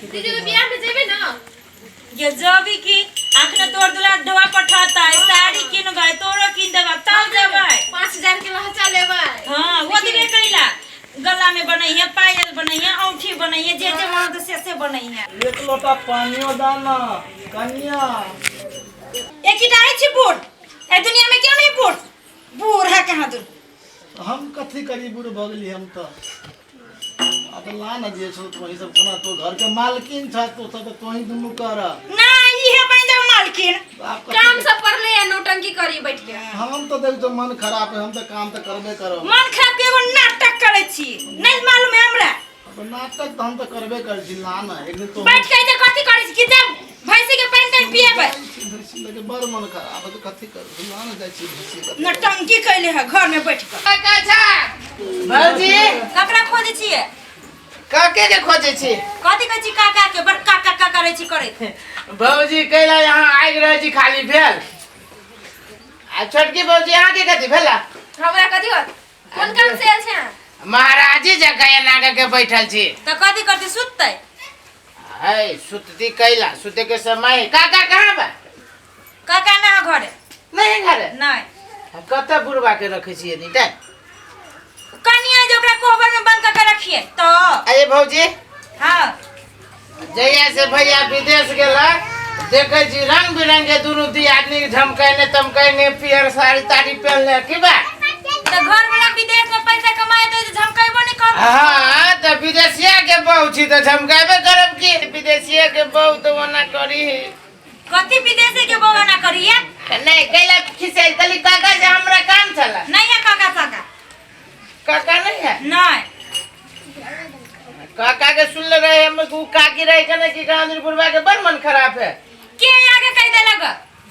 दीदी के बियाह में जेबे ना? ये जबी की अखने तोर दुला डोआ पठाता है, साड़ी किनबै, तोरो किन देबा तब जेबै। 5000 के लहचा लेबै। हाँ, वो दिबे कैला गला में बनैहे, पायल बनैहे, औंठी बनैहे, जे जे मन होतै से से बनैहे। एक लोटा पानियो दाना कन्या। एक ही डाहे छी बूढ़, ए दुनिया में क्यों नहीं बूढ़ बूढ़ है कहाँ दूर। हम कथी करी, बूढ़ भऽ गेली हम तऽ। आ तऽ ला ने जे छौ तोही सब कोना, तू घर के मालकिन छ, तू सब तऽ तोही दुनू कर। ना इहे बन जाओ मालकिन। आब कथी काम सब कर ले या नौटंकी करी बैठ के? हम तऽ देख तो मन खराब है, हम तऽ काम तऽ करबे करब। मन खराब के एगो नाटक करै छी, नहीं मालूम है हमरा। अब नाटक तऽ हम तऽ करबे करै छी, ला ने एक दिन तो बैठ के जे कथी करै छी कि जब भैंसी के पानि तानि पिएबै। भैंसी लगे बड़ मन खराब है तऽ कथी करू, ला ने जाइ छी भैंसी के। नौटंकी कैले है घर में बैठ के। काका भौजी ककरा खोजै छियै? काके के खोजै छी। कथी कहै छी काका के? बड़ काका का करै छी करैत। भौजी कैला यहाँ आगि रहै छी खाली भेल। आ छोटकी भौजी अहाँ के कथी भेला? हमरा कथी होत? कोन काम से आयल छै अहाँ? महाराजी जकाँ एना कऽ के बैठल छी। तऽ कथी करतै, सुततै? है सुतती कैला, सुते के समय। काका कहाँ बा? काका ना है घरे। नहीं है घरे? नहीं। कतऽ बुढ़वा के रखै छियै नीटा? कनिया जे ओकरा कोहबर में बंद कऽ के रखिए तो। अरे भौजी। हाँ। जहिया से भैया विदेश गेला देखै छी रंग बिरंग के दुनू दियादनी झमकैने तमकैने पियर साड़ी ताड़ी पहनले की बात? तऽ घर वाला विदेश में पैसा कमाए तो झमकैबो नहीं करब। हाँ तऽ विदेशिया के बहू छी तऽ झमकाबे करब की, विदेशिया के बहू तऽ ओना करी। कथी विदेशी के बहू ओना करी? नहीं कैला खिसे कहली काका से हमरा काम छला। नहीं है काका साका। काका नहीं है? नहीं। काका के सुनले रहे हम उ काकी रहे कने कि गांधी बुढ़वा के बड़ मन खराब है। के आगे कह देलक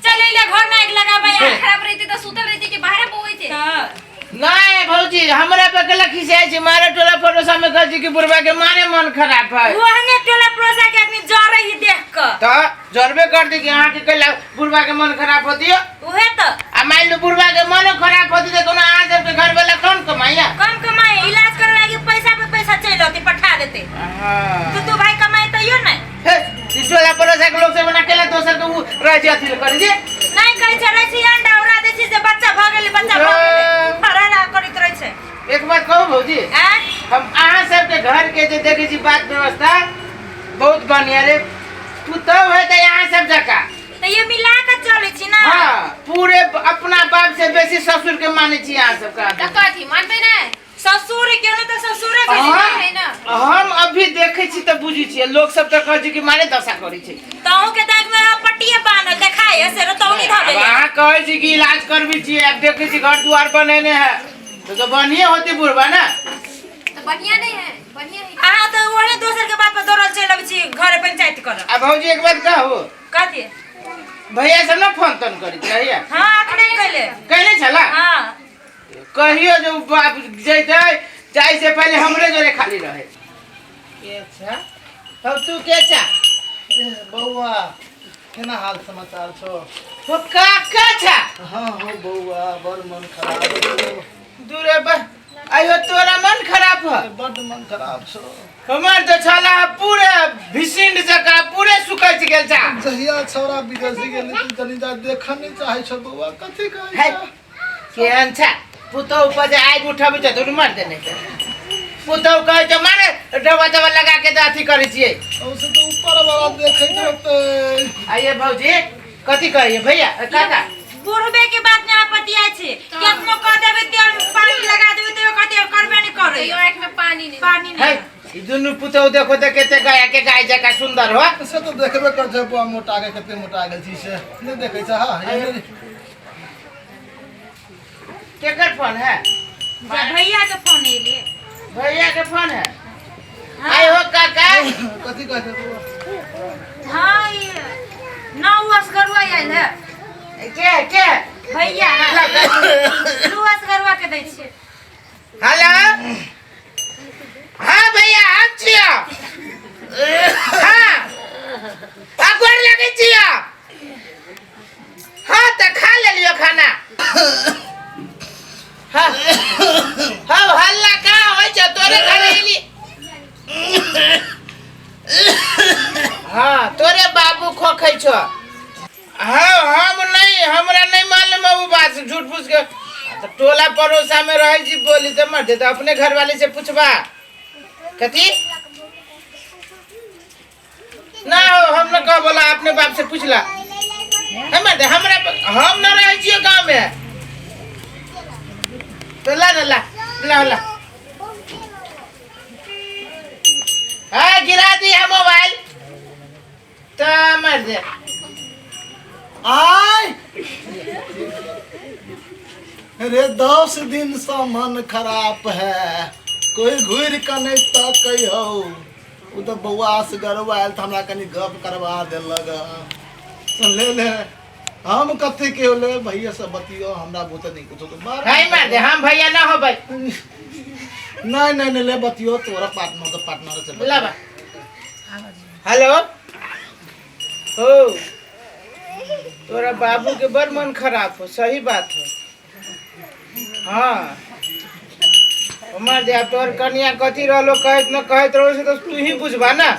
चल ले घर में आग लगाबै। मन खराब रहते त सुतल रहते कि बाहर बोइते? त नहीं भौजी हमरा पे गलत खिसियाई छी, मारे टोला पड़ोसा में कहै छी कि बुढ़वा के मारे मन खराब है। ओहने टोला पड़ोसा के आदमी जरे ही देख के। त जरबे कर दी कि अहाँ के कैला बुढ़वा के मन खराब होती हो? उहे त। आ मान लो बुढ़वा के मनो खराब होती त कोनो अहाँ सबके घर वाला कौन कमाइया? कम कमाए, इलाज करे लागी पैसा पे पैसा चलि औते पठा देते। हाँ। तू तू भाई कमाए तैयो नहीं। हे, ई टोला पड़ोसा के लोग सब बना केला दोसर के उ रह जाती करी जे। नहीं कहै छै, रहै छी अंडा उड़ा दै छी जे बच्चा भऽ गेलै, बच्चा भऽ गेलै। हरा करैत रहै छै। एक बात कहू भौजी? आँय? हम अहाँ सबके घर के जे देखै छी बात व्यवस्था बहुत बढ़िया रे, पुतहु है तऽ अहाँ सब जकाँ। तऽ ये मिला के चलै छी ना। हाँ, पूरे अपना बाप से बेसी ससुर के मानै छी अहाँ सबके आदमी। तऽ कथी मानबै नहि? ससुर के ने तऽ ससुरे के हाँ, है ना। हम अभी देखै छी तऽ बुझै छियै, लोक सब तऽ कहै छै कि मारे दशा करै छै। तहु के दाग में पट्टिए बान्हल देखाय है, से रतौनी धऽ अब देले। अहाँ कहै छी कि इलाज करबी छियै, अब देखै छी घर दुआर बनेने है तो बढ़िए होती बुढ़बा ना। तो बढ़िया नहीं है, बढ़िया है। अहाँ तऽ ओहने दोसर के बात पर दौड़ल चलि अबै छी घरे पंचायत करऽ। आ भौजी एक बात कहू? कथी? भैया सब ना फोन तोन करै रहिया? हाँ, अखने कैले। कहने छला? हाँ। कहियो जो बाप जैते जाय से पहले हमरे जोरे खाली रहे। के अच्छा? तब तू के छा? ए, बौआ केना हाल समाचार छौ? तो काका छा? हाँ हो बौआ, बड़ मन खराब छौ। दूरे बा, आयो तोरा मन खराब है? बड मन खराब छौ। हमर तो छला पूरे भिसिंड जका पूरे सुकच गेल छा। जहिया छौड़ा विदेशी गेल तू तनी जा देखऽ नहीं चाहै छौ बौआ, कथी कहै है। छौ? केहन छा पुतहु पर जे आगि उठबै छै तऽ मार देने छै। पुतहु कहै छै मारे डबा डबा लगा के तऽ अथी करै छियै। औसे तऽ ऊपर वाला देखैत रहतै। आइए भौजी कथी कहैए भैया काका? बुढ़बे के बात में आपत्ति आइ छै, केतनो कह देबै तेल में पानी लगा देबै तैयो कहतै करबे नहीं करै। तैयो आँखि में पानी नहीं। पानी है, नहीं। ई दुनू पुतहु देखो तऽ कते गाय के गाय जकाँ सुंदर हो। से तऽ देखबे कर छै बौआ, मोटा के कते मोटा गेल छी से नहीं देखै छै। हाँ, ये नहीं। केकर फोन है? भैया के फोन एले। भैया के फोन है? हाँ। आइ हो काका। कथी कहै छै बौआ? हाँ, ये नौ असगरुआ आयल है। के के? भैया। दू असगरुआ के दै छियै। हेलो। हाँ भैया हम छियो। हाँ। आ गोर लगै छियो। हाँ तऽ खा लेलियो खाना। हाँ हाँ हल्ला कहाँ होइ छै तोरे घरे एली। हाँ तोरे बाबू खोखै छो। हाँ हम नहीं, हमरा नहीं मालूम है वो बात, झूठ फूस के तो टोला पड़ोसा में रहे छी बोली तो मर दे, तो अपने घर वाले से पूछबा कथी ना हो, हम न कह बोला अपने बाप से पूछला। हमर दे हमरा हम न रहे छियो गांव में तो ला ना ला ला ला हाँ गिरा दी है मोबाइल तो मर दे। आय रे 10 दिन से मन खराब है, कोई घूर के नहीं तकै हो। उ तो बौआ से गरवा आयल त हमरा कनी गप करवा देलक। ले ले हम कथी के होले भैया से बतियो, हमरा बुते नहीं कुछो तो बार नहीं मार दे, हम भैया ना हो भाई। नहीं नहीं नहीं ले बतियो तोरा पार्टनर तो पार्टनर से ला बा। हेलो हो तोरा बाबू के बड़ मन खराब हो, सही बात हो। हाँ हमार दे तोर कनिया कथी रहलो कहत न कहत रहो से तो तू ही बुझबा ना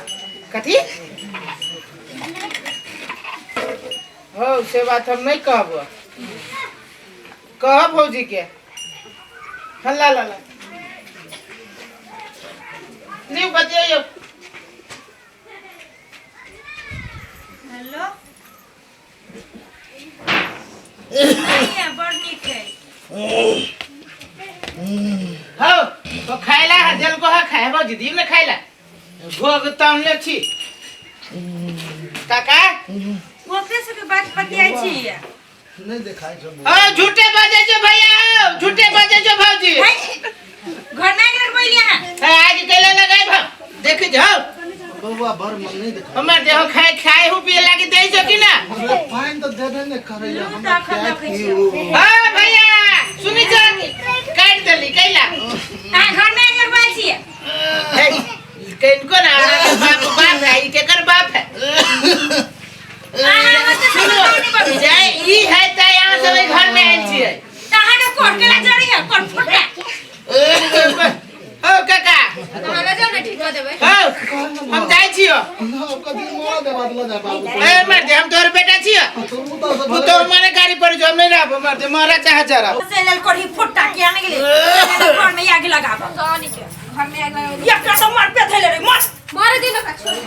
कथी हो, से बात हम नहीं कहब, कहब भौजी के। हाँ ला ला ला लियो बतियो। हेलो बढ़िया, बड़ नीक है। हो तो खाइला है जल को है खाए भौजी दी ने खाइला भोग तामले छी काका ओकरे सबके बात बतियाइ छी। नहीं देखाई छो। ओ झूठे बाजे जो भैया, झूठे बाजे जो भौजी। घर नहीं लगबैली अहाँ। है आज कैला लगाई भा देख जाओ बौआ बड़ मन नहीं देखाई। हमर देह खाए खाए हु पिए लागी देई छो कि ना? अरे पानि तो देबे नहीं करैया लू हमरा तऽ अखन क्या रखै की छियौ। हो। हां भैया सुनी छ काट देली कैला अहाँ घर नहीं लगबै छी। हे किनको ना बाप बाप है, ई केकर बाप है? अहाँ ओते समझदार नहीं बनू। जाय ई है त यहाँ सब घर में आयल छियै। तऽ अहाँके कोर केला जड़ी है, कोर फुटा। हो काका हमरा जाओ ना ठीक कर देबै। हो हम जाइ छियो। ना, कथी मारा देबा तऽ लऽ जा बाबू। ए मर दे, हम तोहर बेटा छियो। तू तऽ तू तो हमारे गाड़ी पर जो हम नहीं रहब, मर दे मारा चाहे जरा। से लेल कोढ़ी फुटा के आने गेलै। घर में आगि लगाबऽ। तो नहीं के घर में आग लगा एकटा तऽ मार पे धैले रे, मस्त। मारे दिनो का छोड़।